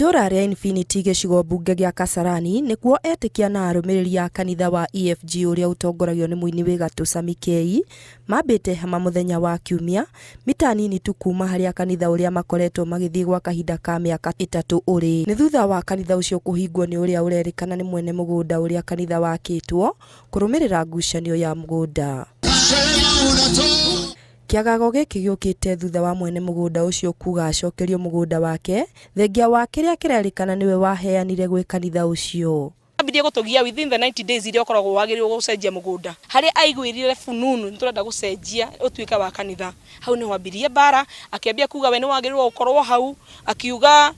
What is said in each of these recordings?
Itũũra rĩa Infinity gĩcigo mbunge gĩa Kasarani nĩkuo etĩkia na arũmĩrĩri a kanitha wa EFG ũrĩa ũtongoragio nĩ mũini wĩ gatũ Sammy Kay mambĩte hema mũthenya wa Kiumia, mita nini tu kuma harĩa kanitha ũrĩa makoretwo magĩthiĩ gwa kahinda ka mĩaka ĩtatũ ũrĩ. Nĩ thutha wa kanitha ũcio kũhingwo nĩ ũrĩa ũrerĩkana nĩ mwene mũgũnda ũrĩa kanitha wakĩtwo kũrũmĩrĩra ngucanio ya mũgũnda. Kĩagago gĩkĩ gĩũkĩte thutha wa mwene mũgũnda ũcio kuga acokerio mũgũnda wake thengia wa kĩrĩa kĩrerĩkana nĩwe waheanire gwĩ kanitha ũcio. Ambirie gũtũgia within the 90 days iria ũkoragwo wagĩrĩirwo gũcenjia mũgũnda. Harĩa aiguĩrire fununu nĩ tũrenda gũcenjia ũtuĩke wa kanitha. Hau nĩho ambirie mbara, akĩambia kuga we nĩ wagĩrĩirwo gũkorwo hau, akiuga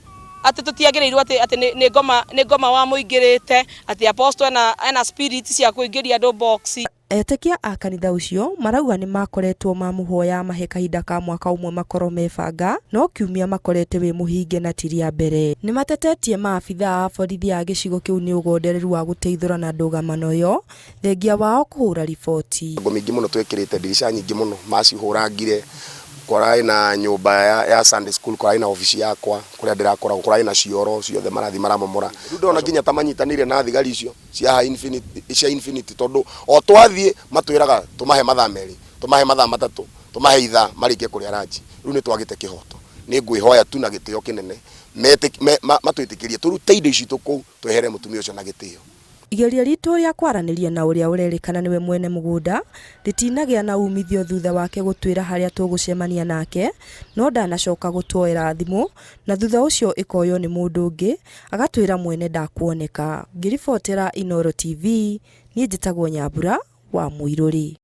atĩ tũtiagĩrĩirwo atĩ atĩ nĩ ngoma nĩ ngoma wamũingĩrĩte, atĩ apostle ena ena spirit cia kũingĩria andũ box. Etĩkia a kanitha ũcio marauga nĩ makoretwo mamũhoya amahe kahinda ka mwaka ũmwe makorwo mebanga no kiumia makorete wĩ mũhinge na ti rĩa mbere. Nĩ matetetie maabithaa a borithi a gĩcigo kĩu nĩ ũgondereru wa gũteithũrana ndũgamano ĩyo thengia wao kũhũra riboti. Mĩrango mĩingĩ mũno twĩkĩrĩte, ndirica nyingĩ mũno macihũrangire, kũrarĩ na nyũmba ya Sunday school, kũrarĩ na obici yakwa kũrĩa ndĩrakoragwo, kũrarĩ na cioro ciothe marathiĩ maramomora. Rĩu ndĩrona nginya ta manyitanĩire na thigari icio cia Infinity, cia Infinity tondũ o twathiĩ matwĩraga tũmahe mathaa merĩ, tũmahe mathaa matatũ, tũmahe ithaa marĩkie kũrĩa ranji. Rĩu nĩ twagĩte kĩhoto. Nĩ ngwĩhoya tu na gĩtĩo kĩnene matwĩtĩkĩrie tũrute indo citũ kũu twehere mũtumia ũcio na gĩtĩo. Igeria ritũ rĩa kwaranĩria na ũrĩa ũrerĩkana nĩwe mwene mũgũnda rĩtinagĩa na umithio thutha wake gũtwĩra harĩa tũgũcemania nake no ndanacoka gũtuoera thimũ na thutha ũcio ĩkoywo nĩ mũndũ ũngĩ agatwĩra mwene ndakuoneka. Ngĩribotera Inooro TV, niĩ njĩtagwo Nyambura wa Mũirũri.